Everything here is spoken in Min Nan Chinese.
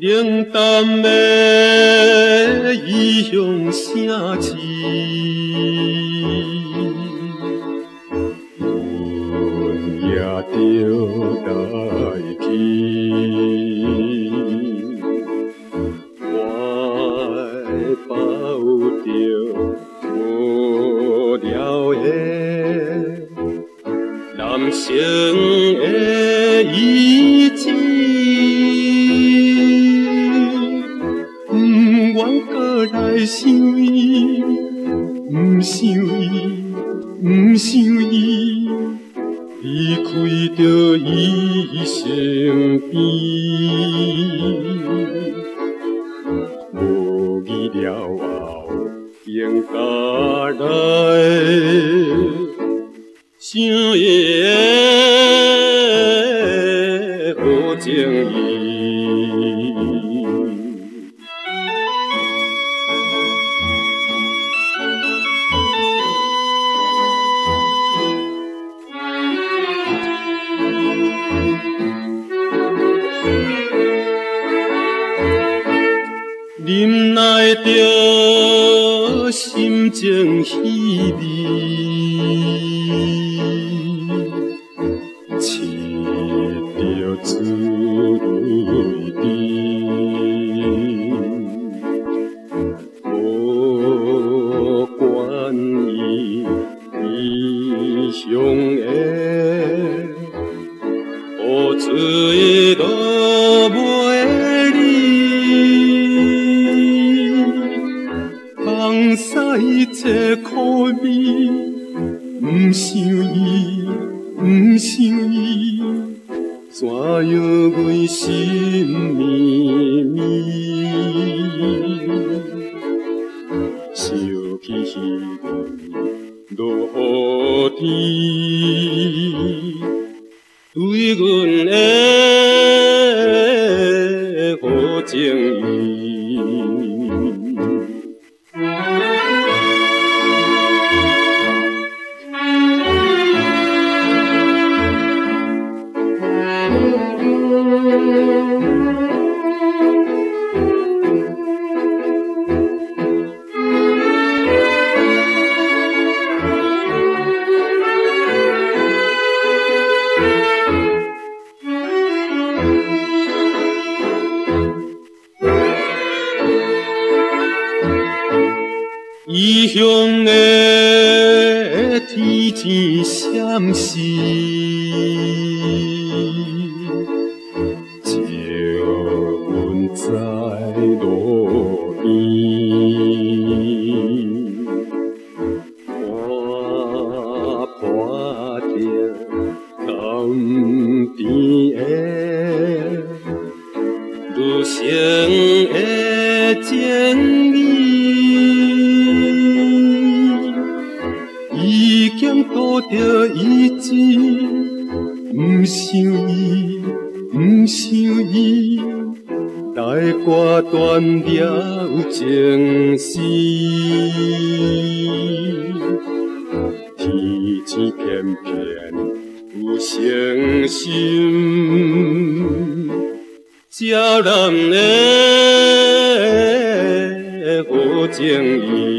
冷淡的异乡城市，阮也著来去，怀抱著无聊的男性的意志，不愿阁来想伊，不想伊，不想伊，离开著伊身边。无语了后，更加来想伊的好情义。忍耐著心情稀微，拭著珠泪滴，无关伊异乡的雨水落袂离。放屎这苦味，不想伊，不想伊，怎样阮心绵绵？想起彼暝落雨天，对阮的好情义。异乡的天星闪烁，照阮在路边，看破着甘甜的女性的情义。已经拄著伊钱，不想伊，不想伊，来割断了情丝。天星偏偏有成心，这人的好情义。